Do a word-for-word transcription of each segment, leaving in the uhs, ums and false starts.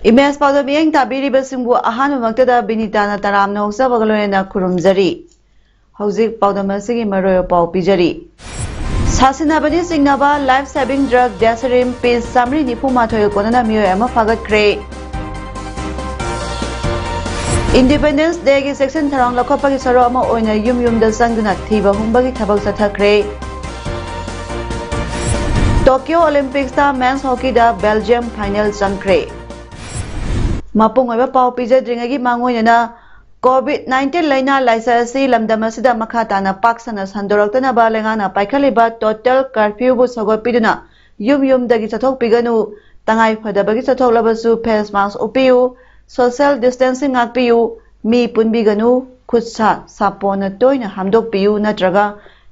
Image ꯄꯥꯎꯗꯝ ꯃꯤꯠꯌꯦꯡ ꯇꯥꯕꯤꯔꯤꯕꯁꯤꯡꯕꯨ ꯑꯍꯥꯟꯕꯃꯛꯇꯗ ꯕꯤꯅꯤꯇꯥꯅ ꯇꯔꯥꯝꯅ ꯑꯣꯛꯆꯕꯒ ꯂꯣꯏꯅꯅ ꯈꯨꯔꯨꯝꯖꯔꯤ꯫ ꯍꯧꯖꯤꯛ ꯄꯥꯎꯗꯝ ꯑꯁꯤꯒꯤ ꯃꯔꯨꯑꯣꯏꯕ ꯄꯥꯎ ꯄꯤꯖꯔꯤ꯫ ꯁꯥꯁꯤꯟꯅꯕꯅꯤ ꯆꯤꯡꯅꯕ life saving drug Deserine piece ꯆꯥꯃꯔꯤ ꯅꯤꯐꯨ ꯃꯥꯊꯣꯏꯒ ꯀꯣꯟꯅꯅ ꯃꯤꯑꯣꯏ ꯑꯃ ꯐꯥꯒꯠꯈ꯭ꯔꯦ꯫ Independence Dayꯒꯤ ꯆꯦꯛꯁꯤꯟ ꯊꯧꯔꯥꯡ ꯂꯧꯈꯠꯄꯒꯤ ꯁꯔꯨꯛ ꯑꯃ ꯑꯣꯏꯅ ꯌꯨꯝ ꯌꯨꯝꯗ ꯆꯪꯗꯨꯅ ꯊꯤꯕ ꯍꯨꯝꯕꯒꯤ ꯊꯕꯛ ꯆꯠꯊꯈ꯭ꯔꯦ꯫ Tokyo Olympicsꯇ men's hockeyꯗ Belgium final ꯆꯪꯈ꯭ꯔꯦ꯫ ꯃꯄꯨꯡ ꯑꯣꯏꯕ ꯄꯥꯎ ꯄꯤꯖꯗ꯭ꯔꯤꯉꯩꯒꯤ ꯃꯥꯡꯑꯣꯏꯅꯅ COVID nineteen ꯂꯥꯏꯅꯥ ꯂꯥꯏꯆꯠ ꯑꯁꯤ ꯂꯝꯗꯝ ꯑꯁꯤꯗ ꯃꯈꯥ ꯇꯥꯅ ꯄꯥꯛ ꯁꯟꯅ ꯁꯟꯗꯣꯔꯛꯇꯅꯕ ꯂꯩꯉꯥꯛꯅ ꯄꯥꯏꯈꯠꯂꯤꯕ total curfewꯕꯨ ꯁꯧꯒꯠꯄꯤꯗꯨꯅ ꯌꯨꯝ ꯌꯨꯝꯗꯒꯤ ꯆꯠꯊꯣꯛꯄꯤꯒꯅꯨ, ꯇꯉꯥꯏ ꯐꯗꯕꯒꯤ ꯆꯠꯊꯣꯛꯂꯕꯁꯨ face mask ꯎꯞꯄꯤꯌꯨ, social distancing ꯉꯥꯛꯄꯤꯌꯨ, ꯃꯤ ꯄꯨꯟꯕꯤꯒꯅꯨ, ꯈꯨꯠ ꯁꯥ ꯁꯥꯄꯣꯟꯅ ꯇꯣꯏꯅ ꯍꯥꯝꯗꯣꯛꯄꯤꯌꯨ ꯅꯠꯇ꯭ꯔꯒ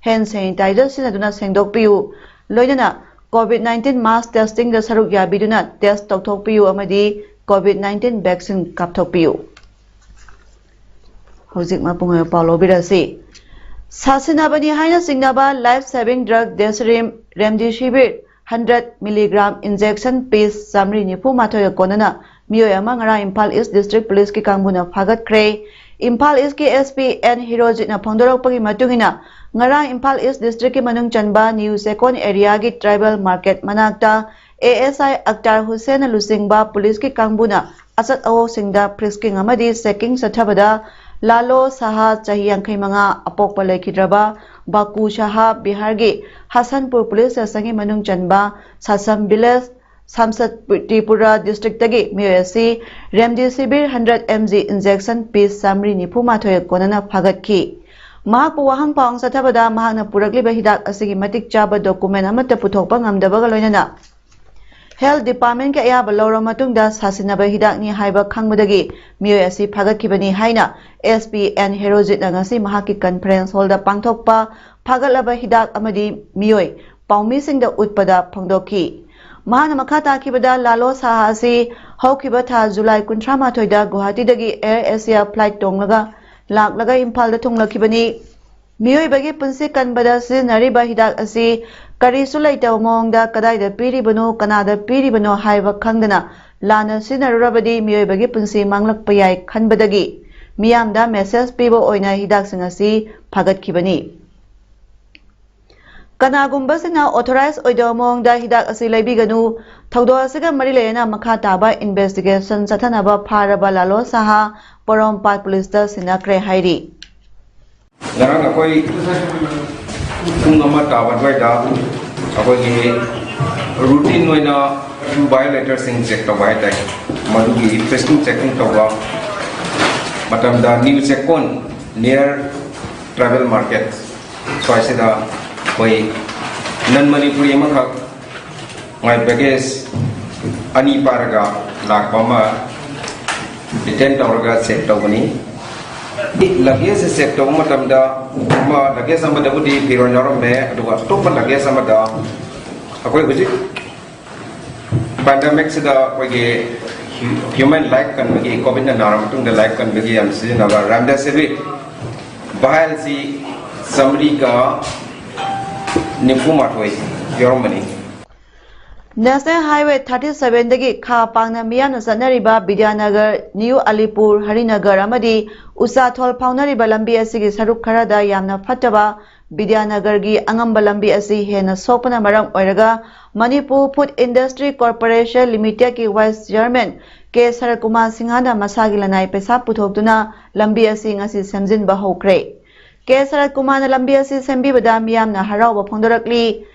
hand sanitizer ꯁꯤꯖꯤꯟꯅꯗꯨꯅ ꯁꯦꯡꯗꯣꯛꯄꯤꯌꯨ, ꯂꯣꯏꯅꯅ COVID nineteen mass testingꯗ ꯁꯔꯨꯛ ꯌꯥꯕꯤꯗꯨꯅ test ꯇꯧꯊꯣꯛꯄꯤꯌꯨ ꯑꯃꯗꯤ COVID nineteen vaccine ꯀꯥꯞꯊꯣꯛꯄꯤꯌꯨ꯫ ꯍꯧꯖꯤꯛ ꯃꯄꯨꯡ ꯑꯣꯏꯕ ꯄꯥꯎ ꯂꯧꯕꯤꯔꯁꯤ꯫ ꯁꯥꯁꯤꯟꯅꯕꯅꯤ ꯍꯥꯏꯅ ꯆꯤꯡꯅꯕ life saving drug Deserine Remdesivir hundred milligram injection piece ꯆꯥꯃꯔꯤ ꯅꯤꯐꯨ ꯃꯥꯊꯣꯏꯒ ꯀꯣꯟꯅꯅ ꯃꯤꯑꯣꯏ ꯑꯃ ꯉꯔꯥꯡ ꯏꯝꯐꯥꯜ East District Policeꯀꯤ ꯀꯥꯡꯕꯨꯅ ꯐꯥꯒꯠꯈ꯭ꯔꯦ꯫ ꯏꯝꯐꯥꯜ Eastꯀꯤ SP N ꯍꯤꯔꯣꯖꯤꯠꯅ ꯐꯣꯡꯗꯣꯔꯛꯄꯒꯤ ꯃꯇꯨꯡ ꯏꯟꯅ, ꯉꯔꯥꯡ ꯏꯝꯐꯥꯜ East Districtꯀꯤ ꯃꯅꯨꯡ ꯆꯟꯕ New Chekon areaꯒꯤ Tribal Market ꯃꯅꯥꯛꯇ ASI ꯑꯛꯇꯥꯔ ꯍꯨꯁꯦꯟꯅ ꯂꯨꯆꯤꯡꯕ ꯄꯨꯂꯤꯁꯀꯤ ꯀꯥꯡꯕꯨꯅ ꯑꯆꯠ ꯑꯋꯣꯛꯁꯤꯡꯗ frisking ꯑꯃꯗꯤ checking ꯆꯠꯊꯕꯗ ꯂꯥꯂꯣ ꯁꯍꯥ, ꯆꯍꯤ ꯌꯥꯡꯈꯩ ꯃꯉꯥ, ꯑꯄꯣꯛꯄ ꯂꯩꯈꯤꯗ꯭ꯔꯕ ꯕꯥꯀꯨ ꯁꯍꯥ, ꯕꯤꯍꯥꯔꯒꯤ ꯍꯁꯟꯄꯨꯔ ꯄꯨꯂꯤꯁ ꯁ꯭ꯇꯦꯁꯟꯒꯤ ꯃꯅꯨꯡ ꯆꯟꯕ ꯁꯥꯁꯝ ꯚꯤꯂꯦꯖ, ꯁꯥꯝꯁꯠ ꯇ꯭ꯔꯤꯄꯨꯔꯥ ꯗꯤꯁꯇ꯭ꯔꯤꯛꯇꯒꯤ ꯃꯤꯑꯣꯏ ꯑꯁꯤ Remdesivir hundred mg injection piece ꯆꯥꯃꯔꯤ ꯅꯤꯐꯨ ꯃꯥꯊꯣꯏ ꯀꯣꯟꯅꯅ ꯐꯥꯒꯠꯈꯤ꯫ ꯃꯍꯥꯛꯄꯨ ꯋꯥꯍꯪ ꯄꯥꯎꯍꯪ ꯆꯠꯊꯕꯗ ꯃꯍꯥꯛꯅ ꯄꯨꯔꯛꯂꯤꯕ ꯍꯤꯗꯥꯛ ꯑꯁꯤꯒꯤ ꯃꯇꯤꯛ ꯆꯥꯕ document ꯑꯃꯠꯇ ꯄꯨꯊꯣꯛꯄ ꯉꯝꯗꯕꯒ ꯂꯣꯏꯅꯅ ꯍꯦꯜꯊ ꯗꯤꯄꯥꯔꯠꯃꯦꯟꯒꯤ ꯑꯌꯥꯕ ꯂꯧꯔꯕ ꯃꯇꯨꯡꯗ ꯁꯥꯁꯤꯟꯅꯕ ꯍꯤꯗꯥꯛꯅꯤ ꯍꯥꯏꯕ ꯈꯪꯕꯗꯒꯤ ꯃꯤꯑꯣꯏ ꯑꯁꯤ ꯐꯥꯒꯠꯈꯤꯕꯅꯤ ꯍꯥꯏꯅ ꯑꯦꯁ ꯄꯤ ꯑꯦꯟ ꯍꯦꯔꯣꯖꯤꯠꯅ ꯉꯁꯤ ꯃꯍꯥꯛꯀꯤ ꯀꯟꯐꯔꯦꯟꯁ ꯍꯣꯜꯗ ꯄꯥꯡꯊꯣꯛꯄ ꯐꯥꯒꯠꯂꯕ ꯍꯤꯗꯥꯛ ꯑꯃꯗꯤ ꯃꯤꯑꯣꯏ ꯄꯥꯎꯃꯤꯁꯤꯡꯗ ꯎꯠꯄꯗ ꯐꯣꯡꯗꯣꯛꯈꯤ꯫ ꯃꯍꯥꯛꯅ ꯃꯈꯥ ꯇꯥꯈꯤꯕꯗ, ꯂꯥꯂꯣ ꯁꯥꯍ ꯑꯁꯤ ꯍꯧꯈꯤꯕ ꯊꯥ ꯖꯨꯂꯥꯏ ꯀꯨꯟꯊ꯭ꯔꯥ ꯃꯥꯊꯣꯏꯗ ꯒꯨꯋꯥꯍꯥꯇꯤꯗꯒꯤ ꯑꯦꯌꯔ ꯑꯦꯁꯤꯌꯥ ꯐ꯭ꯂꯥꯏꯠ ꯇꯣꯡꯂꯒ ꯂꯥꯛꯂꯒ ꯏꯝꯐꯥꯜꯗ ꯊꯨꯡꯂꯛꯈꯤꯕꯅꯤ꯫ ꯃꯤꯑꯣꯏꯕꯒꯤ ꯄꯨꯟꯁꯤ ꯀꯟꯕꯗ ꯁꯤꯖꯤꯟꯅꯔꯤꯕ ꯍꯤꯗꯥꯛ ꯑꯁꯤ ꯀꯔꯤꯁꯨ ꯂꯩꯇꯕ ꯃꯑꯣꯡꯗ ꯀꯗꯥꯏꯗ ꯄꯤꯔꯤꯕꯅꯣ, ꯀꯅꯥꯗ ꯄꯤꯔꯤꯕꯅꯣ ꯍꯥꯏꯕ ꯈꯪꯗꯅ ꯂꯥꯟꯅ ꯁꯤꯖꯤꯟꯅꯔꯨꯔꯕꯗꯤ ꯃꯤꯑꯣꯏꯕꯒꯤ ꯄꯨꯟꯁꯤ ꯃꯥꯡꯂꯛꯄ ꯌꯥꯏ ꯈꯟꯕꯗꯒꯤ ꯃꯤꯌꯥꯝꯗ ꯃꯦꯁꯦꯖ ꯄꯤꯕ ꯑꯣꯏꯅ ꯍꯤꯗꯥꯛꯁꯤꯡ ꯑꯁꯤ ꯐꯥꯒꯠꯈꯤꯕꯅꯤ꯫ ꯀꯅꯥꯒꯨꯝꯕꯁꯤꯡꯅ ꯑꯣꯊꯣꯔꯥꯏꯖ ꯑꯣꯏꯗꯕ ꯃꯑꯣꯡꯗ ꯍꯤꯗꯥꯛ ꯑꯁꯤ ꯂꯩꯕꯤꯒꯅꯨ꯫ ꯊꯧꯗꯣꯛ ꯑꯁꯤꯒ ꯃꯔꯤ ꯂꯩꯅꯅ ꯃꯈꯥ ꯇꯥꯕ ꯏꯟꯚꯦꯁꯇꯤꯒꯦꯁꯟ ꯆꯠꯊꯅꯕ ꯐꯥꯔꯕ ꯂꯥꯂꯣ ꯁꯥꯍ ꯄꯣꯔꯣꯝꯄꯥꯠ ꯄꯨꯂꯤꯁꯇ ꯁꯤꯟꯅꯈ꯭ꯔꯦ ꯍꯥꯏꯔꯤ꯫ ꯉꯔꯥꯡ ꯑꯩꯈꯣꯏ ꯄꯨꯡ ꯑꯃ ꯇꯥꯕ ꯑꯗꯨꯋꯥꯏꯗ ꯑꯩꯈꯣꯏꯒꯤ ꯔꯨꯇꯤꯟ ꯑꯣꯏꯅ ꯚꯥꯏꯑꯣꯂꯦꯇꯔꯁꯤꯡ ꯆꯦꯛ ꯇꯧꯕ ꯍꯥꯏꯇꯥꯔꯦ, ꯃꯗꯨꯒꯤ ꯐ꯭ꯔꯤꯁꯀꯤꯡ ꯆꯦꯛꯀꯤꯡ ꯇꯧꯕ ꯃꯇꯝꯗ ꯅ꯭ꯌꯨ ꯆꯦꯛꯀꯣꯟ, ꯅꯤꯌꯔ ꯇ꯭ꯔꯥꯏꯕꯦꯜ ꯃꯥꯔꯀꯦꯠ ꯁ꯭ꯋꯥꯏꯁꯤꯗ ꯑꯩꯈꯣꯏ ꯅꯟ ꯃꯅꯤꯄꯨꯔꯤ ꯑꯃꯈꯛ ꯃꯥꯏ ꯕꯦꯒꯦꯖ ꯑꯅꯤ ꯄꯥꯏꯔꯒ ꯂꯥꯛꯄ ꯑꯃ ꯗꯤꯇꯦꯟ ꯇꯧꯔꯒ ꯆꯦꯛ ꯇꯧꯕꯅꯤ꯫ ꯂꯒꯦꯖꯁꯦ ꯆꯦꯛ ꯇꯧꯕ ꯃꯇꯝꯗ ꯑꯃ ꯂꯒꯦꯖ ꯑꯃꯗꯕꯨꯗꯤ ꯐꯤꯔꯣꯜ ꯌꯥꯎꯔꯝꯃꯦ, ꯑꯗꯨꯒ ꯑꯇꯣꯞꯄ ꯂꯒꯦꯖ ꯑꯃꯗ ꯑꯩꯈꯣꯏ ꯍꯧꯖꯤꯛ ꯄꯦꯟꯗꯦꯃꯤꯛꯁꯤꯗ ꯑꯩꯈꯣꯏꯒꯤ ꯍ꯭ꯌꯨꯃꯦꯟ ꯂꯥꯏꯐ ꯀꯟꯕꯒꯤ, ꯀꯣꯚꯤꯗꯅ ꯅꯥꯔ ꯃꯇꯨꯡꯗ ꯂꯥꯏꯐ ꯀꯟꯕꯒꯤ ꯌꯥꯝ ꯁꯤꯖꯤꯟꯅꯕ ꯔꯦꯝꯗꯦꯁꯤꯚꯤꯔ ꯚꯥꯏꯜꯁꯤ ꯆꯥꯃꯔꯤꯒ ꯅꯤꯐꯨ ꯃꯥꯊꯣꯏ ꯌꯥꯎꯔꯝꯕꯅꯤ꯫ ꯅꯦꯁꯅꯦꯜ ꯍꯥꯏꯋꯦ ꯊꯥꯔꯇꯤ ꯁꯚꯦꯟꯗꯒꯤ ꯈꯥ ꯄꯥꯡꯅ ꯃꯤꯌꯥꯝꯅ ꯆꯠꯅꯔꯤꯕ ꯕꯤꯗ꯭ꯌꯥꯅꯒꯔ, ꯅ꯭ꯌꯨ ꯑꯂꯤꯄꯨꯔ, ꯍꯔꯤꯅꯒꯔ ꯑꯃꯗꯤ ꯎꯆꯥꯊꯣꯜ ꯐꯥꯎꯅꯔꯤꯕ ꯂꯝꯕꯤ ꯑꯁꯤꯒꯤ ꯁꯔꯨꯛ ꯈꯔꯗ ꯌꯥꯝꯅ ꯐꯠꯇꯕ ꯕꯤꯗ꯭ꯌꯥꯅꯒꯔꯒꯤ ꯑꯉꯝꯕ ꯂꯝꯕꯤ ꯑꯁꯤ ꯍꯦꯟꯅ ꯁꯣꯛꯄꯅ ꯃꯔꯝ ꯑꯣꯏꯔꯒ ꯃꯅꯤꯄꯨꯔ ꯐꯨꯗ ꯏꯟꯗꯁꯇ꯭ꯔꯤ ꯀꯣꯔꯄꯣꯔꯦꯁꯟ ꯂꯤꯃꯤꯇꯦꯗꯀꯤ vice chairman K Sarat Kumar ꯁꯤꯡꯍꯅ ꯃꯁꯥꯒꯤ ꯂꯅꯥꯏ ꯄꯩꯁꯥ ꯄꯨꯊꯣꯛꯇꯨꯅ ꯂꯝꯕꯤ ꯑꯁꯤ ꯉꯁꯤ ꯁꯦꯝꯖꯤꯟꯕ ꯍꯧꯈ꯭ꯔꯦ꯫ ꯀꯦ ꯁꯔꯠ ꯀꯨꯃꯥꯔꯅ ꯂꯝꯕꯤ ꯑꯁꯤ ꯁꯦꯝꯕꯤꯕꯗ ꯃꯤꯌꯥꯝꯅ ꯍꯔꯥꯎꯕ ꯐꯣꯡꯗꯣꯔꯛꯂꯤ꯫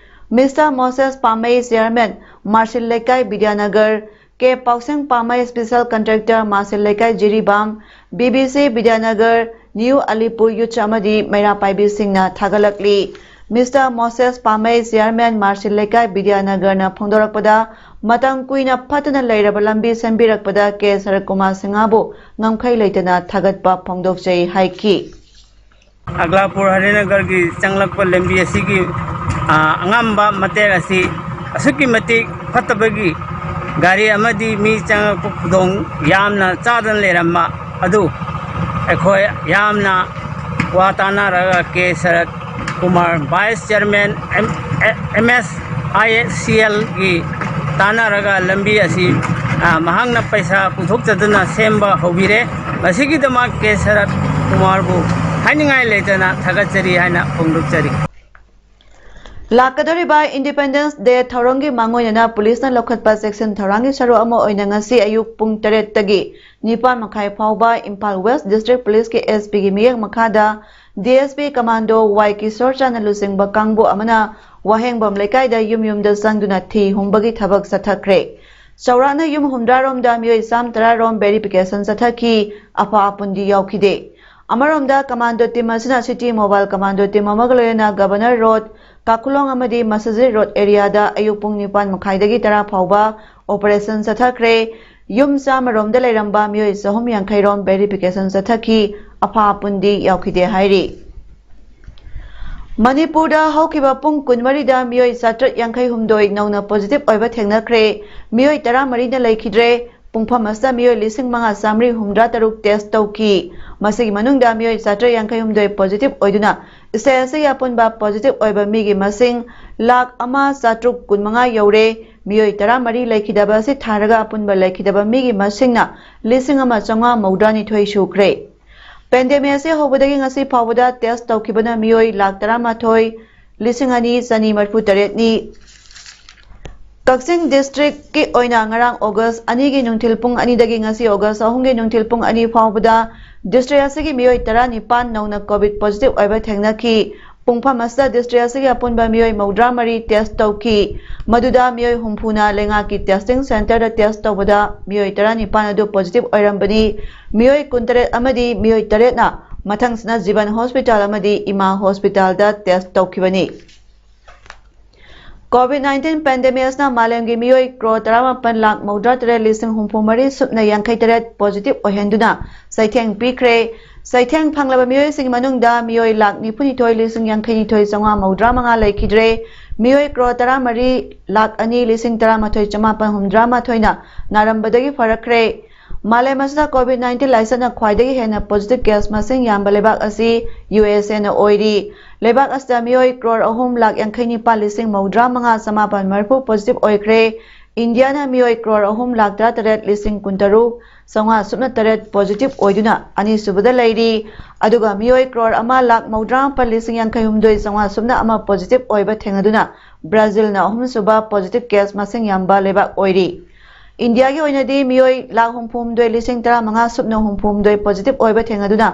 ꯃꯤꯁꯇꯔ ꯃꯣꯁꯦꯁ ꯄꯥꯝꯃꯩ, ꯆꯤꯌꯔꯃꯦꯟ, ꯃꯥꯔꯁꯤꯜ ꯂꯩꯀꯥꯏ ꯕꯤꯗ꯭ꯌꯥꯅꯒꯔ, ꯀꯦ ꯄꯥꯎꯁꯦꯡ ꯄꯥꯝꯃꯩ, ꯁ꯭ꯄꯦꯁꯦꯜ ꯀꯟꯇ꯭ꯔꯦꯛꯇꯔ, ꯃꯥꯔꯁꯤꯜ ꯂꯩꯀꯥꯏ Jiribam, B B C ꯕꯤꯗ꯭ꯌꯥꯅꯒꯔ, new Alipur youths ꯑꯃꯗꯤ ꯃꯩꯔꯥ ꯄꯥꯏꯕꯤꯁꯤꯡꯅ ꯊꯥꯒꯠꯂꯛꯂꯤ꯫ ꯃꯤꯁꯇꯔ ꯃꯣꯁꯦꯁ ꯄꯥꯝꯃꯩ, ꯆꯤꯌꯔꯃꯦꯟ, ꯃꯥꯔꯁꯤꯜ ꯂꯩꯀꯥꯏ ꯕꯤꯗ꯭ꯌꯥꯅꯒꯔꯅ ꯐꯣꯡꯗꯣꯔꯛꯄꯗ, ꯃꯇꯝ ꯀꯨꯏꯅ ꯐꯠꯇꯅ ꯂꯩꯔꯕ ꯂꯝꯕꯤ ꯁꯦꯝꯕꯤꯔꯛꯄꯗ ꯀꯦ ꯁꯔꯠ ꯀꯨꯃꯥꯔ ꯁꯤꯡꯍꯕꯨ ꯉꯝꯈꯩ ꯂꯩꯇꯅ ꯊꯥꯒꯠꯄ ꯐꯣꯡꯗꯣꯛꯆꯩ ꯍꯥꯏꯈꯤ꯫ ꯑꯒꯂꯥꯄꯨꯔ ꯍꯔꯤꯅꯒꯔꯒꯤ ꯆꯪꯂꯛꯄ ꯂꯝꯕꯤ ꯑꯁꯤꯒꯤ, ꯑ, ꯑꯉꯝꯕ ꯃꯇꯦꯛ ꯑꯁꯤ ꯑꯁꯨꯛꯀꯤ ꯃꯇꯤꯛ ꯐꯠꯇꯕꯒꯤ ꯒꯥꯔꯤ ꯑꯃꯗꯤ ꯃꯤ ꯆꯪꯂꯛꯄ ꯈꯨꯗꯣꯡ ꯌꯥꯝꯅ ꯆꯥꯗꯅ ꯂꯩꯔꯝꯕ ꯑꯗꯨ ꯑꯩꯈꯣꯏ ꯌꯥꯝꯅ ꯋꯥ ꯇꯥꯅꯔꯒ K Sarat Kumar, vice chairman, M-, A-, M S I C ꯑꯦꯜꯒꯤ ꯇꯥꯟꯅꯔꯒ ꯂꯝꯕꯤ ꯑꯁꯤ, ꯑ, ꯃꯍꯥꯛꯅ ꯄꯩꯁꯥ ꯄꯨꯊꯣꯛꯆꯗꯨꯅ ꯁꯦꯝꯕ ꯍꯧꯕꯤꯔꯦ꯫ ꯃꯁꯤꯒꯤꯗꯃꯛ ꯀꯦ ꯁꯔꯠ ꯀꯨꯃꯥꯔꯕꯨ ꯍꯥꯏꯅꯤꯡꯉꯥꯏ ꯂꯩꯇꯅ ꯊꯥꯒꯠꯆꯔꯤ ꯍꯥꯏꯅ ꯐꯣꯡꯗꯣꯛꯆꯔꯤ꯫ ꯂꯥꯛꯀꯗꯧꯔꯤꯕ Independence Day ꯊꯧꯔꯝꯒꯤ ꯃꯥꯡꯑꯣꯏꯅꯅ ꯄꯨꯂꯤꯁꯅ ꯂꯧꯈꯠꯄ ꯆꯦꯛꯁꯤꯟ ꯊꯧꯔꯥꯡꯒꯤ ꯁꯔꯨꯛ ꯑꯃ ꯑꯣꯏꯅ ꯉꯁꯤ ꯑꯌꯨꯛ ꯄꯨꯡ ꯇꯔꯦꯠꯇꯒꯤ ꯅꯤꯄꯥꯟ ꯃꯈꯥꯏ ꯐꯥꯎꯕ ꯏꯝꯐꯥꯜ ꯋꯦꯁ ꯗꯤꯁꯇ꯭ꯔꯤꯛ ꯄꯨꯂꯤꯁꯀꯤ ꯑꯦꯁ ꯄꯤꯒꯤ ꯃꯤꯠꯌꯦꯡ ꯃꯈꯥꯗ ꯗꯤ ꯑꯦꯁ ꯄꯤ ꯀꯃꯥꯟꯗꯣ ꯋꯥꯏ ꯀꯤꯁꯣꯔ ꯆꯥꯅ ꯂꯨꯆꯤꯡꯕ ꯀꯥꯡꯕꯨ ꯑꯃꯅ ꯋꯥꯍꯦꯡꯕꯝ ꯂꯩꯀꯥꯏꯗ ꯌꯨꯝ ꯌꯨꯝꯗ ꯆꯪꯗꯨꯅ ꯊꯤ ꯍꯨꯝꯕꯒꯤ ꯊꯕꯛ ꯆꯠꯊꯈ꯭ꯔꯦ꯫ ꯆꯥꯎꯔꯥꯛꯅ ꯌꯨꯝ ꯍꯨꯝꯗ꯭ꯔꯥ ꯔꯣꯝꯗ ꯃꯤꯑꯣꯏ ꯆꯥꯝ ꯇꯔꯥ ꯔꯣꯝ verification ꯆꯠꯊꯈꯤ꯫ ꯑꯐ ꯑꯄꯨꯟꯗꯤ ꯌꯥꯎꯈꯤꯗꯦ꯫ ꯑꯃꯔꯣꯝꯗ ꯀꯃꯥꯟꯗꯣ ꯇꯤꯝ ꯑꯁꯤꯅ ꯁꯤꯇꯤ ꯃꯣꯕꯥꯏꯜ ꯀꯃꯥꯟꯗꯣ ꯇꯤꯝ ꯑꯃꯒ ꯂꯣꯏꯅꯅ ꯒꯕꯔꯅꯔ ꯔꯣꯗ, ꯀꯥꯈꯨꯂꯣꯡ ꯑꯃꯗꯤ ꯃꯁꯖꯤꯗ ꯔꯣꯗ ꯑꯦꯔꯤꯌꯥꯗ ꯑꯌꯨꯛ ꯄꯨꯡ ꯅꯤꯄꯥꯟ ꯃꯈꯥꯏꯗꯒꯤ ꯇꯔꯥ ꯐꯥꯎꯕ ꯑꯣꯄꯔꯦꯁꯟ ꯆꯠꯊꯈ꯭ꯔꯦ꯫ ꯌꯨꯝ ꯆꯥꯝꯃ ꯔꯣꯝꯗ ꯂꯩꯔꯝꯕ ꯃꯤꯑꯣꯏ ꯆꯍꯨꯝ ꯌꯥꯡꯈꯩ ꯔꯣꯝ verification ꯆꯠꯊꯈꯤ꯫ ꯑꯐ ꯑꯄꯨꯟꯗꯤ ꯌꯥꯎꯈꯤꯗꯦ ꯍꯥꯏꯔꯤ꯫ ꯃꯅꯤꯄꯨꯔꯗ ꯍꯧꯈꯤꯕ ꯄꯨꯡ ꯀꯨꯟꯃꯔꯤꯗ ꯃꯤꯑꯣꯏ ꯆꯥꯇ꯭ꯔꯦꯠ ꯌꯥꯡꯈꯩ ꯍꯨꯝꯗꯣꯏ ꯅꯧꯅ positive ꯑꯣꯏꯕ ꯊꯦꯡꯅꯈ꯭ꯔꯦ꯫ ꯃꯤꯑꯣꯏ ꯇꯔꯥꯃꯔꯤꯅ ꯂꯩꯈꯤꯗ꯭ꯔꯦ꯫ ꯄꯨꯡꯐꯝ ꯑꯁꯤꯗ ꯃꯤꯑꯣꯏ ꯂꯤꯁꯤꯡ ꯃꯉꯥ ꯆꯥꯃꯔꯤ ꯍꯨꯝꯗ꯭ꯔꯥ ꯇꯔꯨꯛ test ꯇꯧꯈꯤ꯫ ꯃꯁꯤꯒꯤ ꯃꯅꯨꯡꯗ ꯃꯤꯑꯣꯏ ꯆꯥꯇ꯭ꯔꯦꯠ ꯌꯥꯡꯈꯩ ꯍꯨꯝꯗꯣꯏ positive ꯑꯣꯏꯗꯨꯅ state ꯑꯁꯤꯒꯤ ꯑꯄꯨꯟꯕ positive ꯑꯣꯏꯕ ꯃꯤꯒꯤ ꯃꯁꯤꯡ ꯂꯥꯈ ꯑꯃ ꯆꯥꯇ꯭ꯔꯨꯛ ꯀꯨꯟꯃꯉꯥ ꯌꯧꯔꯦ꯫ ꯃꯤꯑꯣꯏ ꯇꯔꯥꯃꯔꯤ ꯂꯩꯈꯤꯗꯕ ꯑꯁꯤ ꯊꯥꯔꯒ ꯑꯄꯨꯟꯕ ꯂꯩꯈꯤꯗꯕ ꯃꯤꯒꯤ ꯃꯁꯤꯡꯅ ꯂꯤꯁꯤꯡ ꯑꯃ ꯆꯥꯝꯃꯉꯥ ꯃꯧꯗ꯭ꯔꯥꯅꯤꯊꯣꯏ ꯁꯨꯈ꯭ꯔꯦ꯫ Pandemic ꯑꯁꯤ ꯍꯧꯕꯗꯒꯤ ꯉꯁꯤ ꯐꯥꯎꯕꯗ test ꯇꯧꯈꯤꯕꯅ ꯃꯤꯑꯣꯏ ꯂꯥꯈ ꯇꯔꯥꯃꯥꯊꯣꯏ ꯂꯤꯁꯤꯡ ꯑꯅꯤ ꯆꯅꯤ ꯃꯔꯤꯐꯨ ꯇꯔꯦꯠꯅꯤ꯫ ꯀꯛꯆꯤꯡ districtꯀꯤ ꯑꯣꯏꯅ ꯉꯔꯥꯡ August ꯑꯅꯤꯒꯤ ꯅꯨꯡꯊꯤꯜ ꯄꯨꯡ ꯑꯅꯤꯗꯒꯤ ꯉꯁꯤ August ꯑꯍꯨꯝꯒꯤ ꯅꯨꯡꯊꯤꯜ ꯄꯨꯡ ꯑꯅꯤ ꯐꯥꯎꯕꯗ district ꯑꯁꯤꯒꯤ ꯃꯤꯑꯣꯏ ꯇꯔꯥꯅꯤꯄꯥꯟ ꯅꯧꯅ COVID positive ꯑꯣꯏꯕ ꯊꯦꯡꯅꯈꯤ꯫ ꯄꯨꯡꯐꯝ ꯑꯁꯤꯗ district ꯑꯁꯤꯒꯤ ꯑꯄꯨꯟꯕ ꯃꯤꯑꯣꯏ ꯃꯧꯗ꯭ꯔꯥ ꯃꯔꯤ test ꯇꯧꯈꯤ꯫ ꯃꯗꯨꯗ ꯃꯤꯑꯣꯏ ꯍꯨꯝꯐꯨꯅ ꯂꯩꯉꯥꯛꯀꯤ testing centreꯗ test ꯇꯧꯕꯗ ꯃꯤꯑꯣꯏ ꯇꯔꯥꯅꯤꯄꯥꯟ ꯑꯗꯨ positive ꯑꯣꯏꯔꯝꯕꯅꯤ꯫ ꯃꯤꯑꯣꯏ ꯀꯨꯟꯇꯔꯦꯠ ꯑꯃꯗꯤ ꯃꯤꯑꯣꯏ ꯇꯔꯦꯠꯅ ꯃꯊꯪꯁꯤꯅ ꯖꯤꯕꯟ hospital ꯑꯃꯗꯤ ꯏꯃꯥ hospitalꯗ test ꯇꯧꯈꯤꯕꯅꯤ꯫ ꯀꯣꯚꯤꯗ ꯅꯥꯏꯟꯇꯤꯟ ꯄꯦꯟꯗꯦꯃꯤꯛ ꯑꯁꯤꯅ ꯃꯥꯂꯦꯝꯒꯤ ꯃꯤꯑꯣꯏ ꯀ꯭ꯔꯣꯔ ꯇꯔꯥꯃꯥꯄꯟ ꯂꯥꯈ ꯃꯧꯗ꯭ꯔꯥ ꯇꯔꯦꯠ ꯂꯤꯁꯤꯡ ꯍꯨꯝꯐꯨ ꯃꯔꯤ ꯁꯨꯞꯅ ꯌꯥꯡꯈꯩ ꯇꯔꯦꯠ ꯄꯣꯖꯤꯇꯤꯚ ꯑꯣꯏꯍꯟꯗꯨꯅ ꯆꯩꯊꯦꯡ ꯄꯤꯈ꯭ꯔꯦ꯫ ꯆꯩꯊꯦꯡ ꯐꯪꯂꯕ ꯃꯤꯑꯣꯏꯁꯤꯡꯒꯤ ꯃꯅꯨꯡꯗ ꯃꯤꯑꯣꯏ ꯂꯥꯈ ꯅꯤꯐꯨ ꯅꯤꯊꯣꯏ ꯂꯤꯁꯤꯡ ꯌꯥꯡꯈꯩ ꯅꯤꯊꯣꯏ ꯆꯥꯝꯃꯉꯥ ꯃꯧꯗ꯭ꯔꯥ ꯃꯉꯥ ꯂꯩꯈꯤꯗ꯭ꯔꯦ꯫ ꯃꯤꯑꯣꯏ ꯀ꯭ꯔꯣꯔ ꯇꯔꯥꯃꯔꯤ ꯂꯥꯈ ꯑꯅꯤ ꯂꯤꯁꯤꯡ ꯇꯔꯥꯃꯥꯊꯣꯏ ꯆꯃꯥꯄꯟ ꯍꯨꯝꯗ꯭ꯔꯥ ꯃꯥꯊꯣꯏꯅ ꯅꯥꯔꯝꯕꯗꯒꯤ ꯐꯔꯛꯈ꯭ꯔꯦ꯫ ꯃꯥꯂꯦꯝ ꯑꯁꯤꯗ ꯀꯣꯚꯤꯗ ꯅꯥꯏꯟꯇꯤꯟ ꯂꯥꯏꯆꯠꯅ ꯈ꯭ꯋꯥꯏꯗꯒꯤ ꯍꯦꯟꯅ ꯄꯣꯖꯤꯇꯤꯚ ꯀꯦꯁ ꯃꯁꯤꯡ ꯌꯥꯝꯕ ꯂꯩꯕꯥꯛ ꯑꯁꯤ ꯌꯨ ꯑꯦꯁ ꯑꯦꯅ ꯑꯣꯏꯔꯤ꯫ ꯂꯩꯕꯥꯛ ꯑꯁꯤꯗ ꯃꯤꯑꯣꯏ ꯀ꯭ꯔꯣꯔ ꯑꯍꯨꯝ ꯂꯥꯈ ꯌꯥꯡꯈꯩ ꯅꯤꯄꯥꯜ ꯂꯤꯁꯤꯡ ꯃꯧꯗ꯭ꯔꯥ ꯃꯉꯥ ꯆꯃꯥꯄꯟ ꯃꯔꯤꯐꯨ ꯄꯣꯖꯤꯇꯤꯚ ꯑꯣꯏꯈ꯭ꯔꯦ꯫ ꯏꯟꯗꯤꯌꯥꯅ ꯃꯤꯑꯣꯏ ꯀ꯭ꯔꯣꯔ ꯑꯍꯨꯝ ꯂꯥꯈ ꯇꯔꯥ ꯇꯔꯦꯠ ꯂꯤꯁꯤꯡ ꯀꯨꯟꯇꯔꯨꯛ ꯆꯥꯝꯃꯉꯥ ꯁꯨꯞꯅ ꯇꯔꯦꯠ ꯄꯣꯖꯤꯇꯤꯚ ꯑꯣꯏꯗꯨꯅ ꯑꯅꯤꯁꯨꯕꯗ ꯂꯩꯔꯤ꯫ ꯑꯗꯨꯒ ꯃꯤꯑꯣꯏ ꯀ꯭ꯔꯣꯔ ꯑꯃ ꯂꯥꯈ ꯃꯧꯗ꯭ꯔꯥ ꯃꯥꯄꯜ ꯂꯤꯁꯤꯡ ꯌꯥꯡꯈꯩ ꯍꯨꯝꯗꯣꯏ ꯆꯥꯝꯃꯉꯥ ꯁꯨꯞꯅ ꯑꯃ ꯄꯣꯖꯤꯇꯤꯚ ꯑꯣꯏꯕ ꯊꯦꯡꯅꯗꯨꯅ ꯕ꯭ꯔꯥꯖꯤꯜꯅ ꯑꯍꯨꯝꯁꯨꯕ ꯄꯣꯖꯤꯇꯤꯚ ꯀꯦꯁ ꯃꯁꯤꯡ ꯌꯥꯝꯕ ꯂꯩꯕꯥꯛ ꯑꯣꯏꯔꯤ꯫ ꯏꯟꯗꯤꯌꯥꯒꯤ ꯑꯣꯏꯅꯗꯤ ꯃꯤꯑꯣꯏ ꯂꯥꯈ ꯍꯨꯝꯐꯨ ꯍꯨꯝꯗꯣꯏ ꯂꯤꯁꯤꯡ ꯇꯔꯥꯃꯉꯥ ꯁꯨꯞꯅ ꯍꯨꯝꯐꯨ ꯍꯨꯝꯗꯣꯏ ꯄꯣꯖꯤꯇꯤꯚ ꯑꯣꯏꯕ ꯊꯦꯡꯅꯗꯨꯅ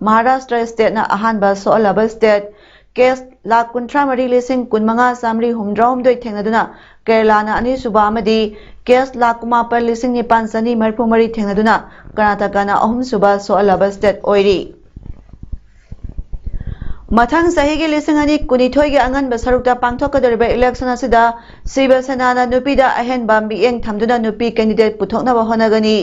ꯃꯍꯥꯔꯥꯁꯇ꯭ꯔ ꯁ꯭ꯇꯦꯠꯅ ꯑꯍꯥꯟꯕ ꯁꯣꯛꯍꯜꯂꯕ ꯁ꯭ꯇꯦꯠ, ꯀꯦꯁ ꯂꯥꯈ ꯀꯨꯟꯊ꯭ꯔꯥ ꯃꯔꯤ ꯂꯤꯁꯤꯡ ꯀꯨꯟꯃꯉꯥ ꯆꯥꯃꯔꯤ ꯍꯨꯝꯗ꯭ꯔꯥꯍꯨꯝꯗꯣꯏ ꯊꯦꯡꯅꯗꯨꯅ ꯀꯦꯔꯂꯥꯅ ꯑꯅꯤꯁꯨꯕ ꯑꯃꯗꯤ ꯀꯦꯁ ꯂꯥꯈ ꯀꯨꯟꯃꯥꯄꯜ ꯂꯤꯁꯤꯡ ꯅꯤꯄꯥꯟ ꯆꯅꯤ ꯃꯔꯤꯐꯨ ꯃꯔꯤ ꯊꯦꯡꯅꯗꯨꯅ ꯀꯔꯅꯥꯇꯀꯥꯅ ꯑꯍꯨꯝꯁꯨꯕ ꯁꯣꯛꯍꯜꯂꯕ ꯁ꯭ꯇꯦꯠ ꯑꯣꯏꯔꯤ꯫ ꯃꯊꯪ ꯆꯍꯤꯒꯤ ꯂꯤꯁꯤꯡ ꯑꯅꯤ ꯀꯨꯟꯅꯤꯊꯣꯏꯒꯤ ꯑꯉꯟꯕ ꯁꯔꯨꯛꯇ ꯄꯥꯡꯊꯣꯛꯀꯗꯧꯔꯤꯕ ꯏꯂꯦꯛꯁꯟ ꯑꯁꯤꯗ ꯁꯤꯕ ꯁꯦꯅꯥꯅ ꯅꯨꯄꯤꯗ ꯑꯍꯦꯟꯕ ꯃꯤꯠꯌꯦꯡ ꯊꯝꯗꯨꯅ ꯅꯨꯄꯤ ꯀꯦꯟꯗꯤꯗꯦꯠ ꯄꯨꯊꯣꯛꯅꯕ ꯍꯣꯠꯅꯒꯅꯤ꯫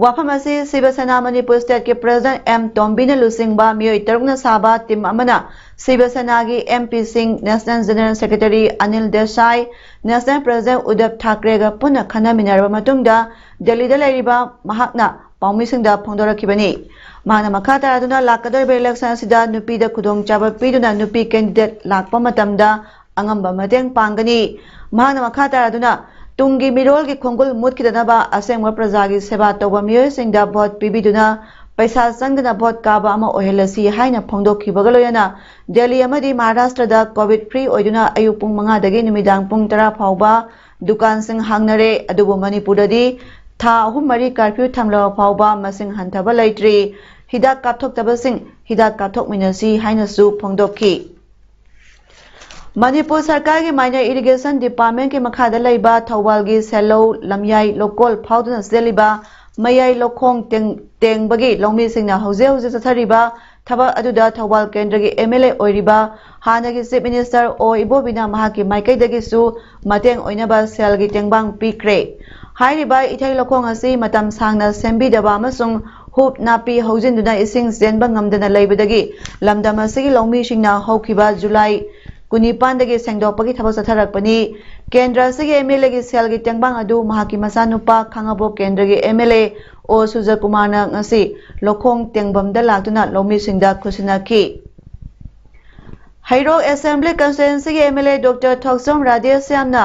ꯋꯥꯐꯝ ꯑꯁꯤ ꯁꯤꯕ ꯁꯦꯅꯥ ꯃꯅꯤꯄꯨꯔ ꯁ꯭ꯇꯦꯠꯀꯤ ꯄ꯭ꯔꯦꯁꯤꯗꯦꯟꯠ ꯑꯦꯝ ꯇꯣꯝꯕꯤꯅ ꯂꯨꯆꯤꯡꯕ ꯃꯤꯑꯣꯏ ꯇꯔꯨꯛꯅ ꯁꯥꯕ ꯇꯤꯝ ꯑꯃꯅ ꯁꯤꯕ ꯁꯦꯅꯥꯒꯤ ꯑꯦꯝ ꯄꯤ ꯁꯤꯡ, national general secretary Anil Desai, national president Uddhav ꯊꯥꯀ꯭ꯔꯦꯒ ꯄꯨꯟꯅ ꯈꯟꯅꯃꯤꯟꯅꯔꯕ ꯃꯇꯨꯡꯗ ꯗꯦꯜꯂꯤꯗ ꯂꯩꯔꯤꯕ ꯃꯍꯥꯛꯅ ꯄꯥꯎꯃꯤꯁꯤꯡꯗ ꯐꯣꯡꯗꯣꯔꯛꯈꯤꯕꯅꯤ꯫ ꯃꯍꯥꯛꯅ ꯃꯈꯥ ꯇꯥꯔꯗꯨꯅ ꯂꯥꯛꯀꯗꯧꯔꯤꯕ ꯏꯂꯦꯛꯁꯟ ꯑꯁꯤꯗ ꯅꯨꯄꯤꯗ ꯈꯨꯗꯣꯡꯆꯥꯕ ꯄꯤꯗꯨꯅ ꯅꯨꯄꯤ ꯀꯦꯟꯗꯤꯗꯦꯠ ꯂꯥꯛꯄ ꯃꯇꯝꯗ ꯑꯉꯝꯕ ꯃꯇꯦꯡ ꯄꯥꯡꯒꯅꯤ꯫ ꯃꯍꯥꯛꯅ ꯃꯈꯥ ꯇꯥꯔꯗꯨꯅ ꯇꯨꯡꯒꯤ ꯃꯤꯔꯣꯜꯒꯤ ꯈꯣꯡꯒꯨꯜ ꯃꯨꯠꯈꯤꯗꯅꯕ ꯑꯁꯦꯡꯕ ꯄ꯭ꯔꯖꯥꯒꯤ ꯁꯦꯕꯥ ꯇꯧꯕ ꯃꯤꯑꯣꯏꯁꯤꯡꯗ ꯚꯣꯠ ꯄꯤꯕꯤꯗꯨꯅ ꯄꯩꯁꯥ ꯆꯪꯗꯅ ꯚꯣꯠ ꯀꯥꯕ ꯑꯃ ꯑꯣꯏꯍꯜꯂꯁꯤ ꯍꯥꯏꯅ ꯐꯣꯡꯗꯣꯛꯈꯤꯕꯒ ꯂꯣꯏꯅꯅ ꯗꯦꯜꯂꯤ ꯑꯃꯗꯤ ꯃꯍꯥꯔꯥꯁꯇ꯭ꯔꯗ ꯀꯣꯚꯤꯗ ꯐ꯭ꯔꯤ ꯑꯣꯏꯗꯨꯅ ꯑꯌꯨꯛ ꯄꯨꯡ ꯃꯉꯥꯗꯒꯤ ꯅꯨꯃꯤꯗꯥꯡ ꯄꯨꯡ ꯇꯔꯥ ꯐꯥꯎꯕ ꯗꯨꯀꯥꯟꯁꯤꯡ ꯍꯥꯡꯅꯔꯦ꯫ ꯑꯗꯨꯕꯨ ꯃꯅꯤꯄꯨꯔꯗꯗꯤ ꯊꯥ ꯑꯍꯨꯝ ꯃꯔꯤ ꯀꯔꯐ꯭ꯌꯨ ꯊꯝꯂꯕ ꯐꯥꯎꯕ ꯃꯁꯤꯡ ꯍꯟꯊꯕ ꯂꯩꯇ꯭ꯔꯤ꯫ ꯍꯤꯗꯥꯛ ꯀꯥꯞꯊꯣꯛꯇꯕꯁꯤꯡ ꯍꯤꯗꯥꯛ ꯀꯥꯞꯊꯣꯛꯃꯤꯟꯅꯁꯤ ꯍꯥꯏꯅꯁꯨ ꯐꯣꯡꯗꯣꯛꯈꯤ꯫ ꯃꯅꯤꯄꯨꯔ ꯁꯔꯀꯥꯔꯒꯤ ꯃꯥꯏꯅꯔ ꯏꯔꯤꯒꯦꯁꯟ ꯗꯤꯄꯥꯔꯠꯃꯦꯟꯠꯀꯤ ꯃꯈꯥꯗ ꯂꯩꯕ ꯊꯧꯕꯥꯜꯒꯤ ꯁꯦꯂꯧ ꯂꯝꯌꯥꯏ ꯂꯣꯀꯣꯜ ꯐꯥꯎꯗꯨꯅ ꯆꯦꯜꯂꯤꯕ ꯃꯌꯥꯏ ꯂꯧꯈꯣꯡ ꯇꯦꯡ-, ꯇꯦꯡꯕꯒꯤ ꯂꯧꯃꯤꯁꯤꯡꯅ ꯍꯧꯖꯤꯛ ꯍꯧꯖꯤꯛ ꯆꯠꯊꯔꯤꯕ ꯊꯕꯛ ꯑꯗꯨꯗ ꯊꯧꯕꯥꯜ ꯀꯦꯟꯗ꯭ꯔꯒꯤ ꯑꯦꯝ ꯑꯦꯜ ꯑꯦ ꯑꯣꯏꯔꯤꯕ ꯍꯥꯟꯅꯒꯤ ꯆꯤꯐ ꯃꯤꯅꯤꯁꯇꯔ ꯑꯣ ꯏꯕꯣꯕꯤꯅ ꯃꯍꯥꯛꯀꯤ ꯃꯥꯏꯀꯩꯗꯒꯤꯁꯨ ꯃꯇꯦꯡ ꯑꯣꯏꯅꯕ ꯁꯦꯜꯒꯤ ꯇꯦꯡꯕꯥꯡ ꯄꯤꯈ꯭ꯔꯦ꯫ ꯍꯥꯏꯔꯤꯕ ꯏꯊꯩ ꯂꯧꯈꯣꯡ ꯑꯁꯤ ꯃꯇꯝ ꯁꯥꯡꯅ ꯁꯦꯝꯕꯤꯗꯕ ꯑꯃꯁꯨꯡ ꯍꯨꯞ ꯅꯥꯄꯤ ꯍꯧꯖꯤꯟꯗꯨꯅ ꯏꯁꯤꯡ ꯆꯦꯟꯕ ꯉꯝꯗꯅ ꯂꯩꯕꯗꯒꯤ ꯂꯝꯗꯝ ꯑꯁꯤꯒꯤ ꯂꯧꯃꯤꯁꯤꯡꯅ ꯍꯧꯈꯤꯕ ꯖꯨꯂꯥꯏ ꯀꯨꯟꯅꯤꯄꯥꯟꯗꯒꯤ ꯁꯦꯡꯗꯣꯛꯄꯒꯤ ꯊꯕꯛ ꯆꯠꯊꯔꯛꯄꯅꯤ꯫ ꯀꯦꯟꯗ꯭ꯔ ꯑꯁꯤꯒꯤ ꯑꯦꯝ ꯑꯦꯜ ꯑꯦꯒꯤ ꯁꯦꯜꯒꯤ ꯇꯦꯡꯕꯥꯡ ꯑꯗꯨ ꯃꯍꯥꯛꯀꯤ ꯃꯆꯥꯅꯨꯄꯥ ꯈꯥꯉꯕꯣꯛ ꯀꯦꯟꯗ꯭ꯔꯒꯤ ꯑꯦꯝ ꯑꯦꯜ ꯑꯦ ꯑꯣ ꯁꯨꯖꯀꯨꯃꯥꯔꯅ ꯉꯁꯤ ꯂꯧꯈꯣꯡ ꯇꯦꯡꯕꯝꯗ ꯂꯥꯛꯇꯨꯅ ꯂꯧꯃꯤꯁꯤꯡꯗ ꯈꯨꯠꯁꯤꯟꯅꯈꯤ꯫ ꯍꯩꯔꯣꯛ ꯑꯦꯁꯦꯝꯕ꯭ꯂꯤ ꯀꯟꯁꯇꯤꯇ꯭ꯋꯦꯟꯁꯤꯒꯤ M L A doctor Thokchom ꯔꯥꯙꯦꯁ꯭ꯌꯥꯝꯅ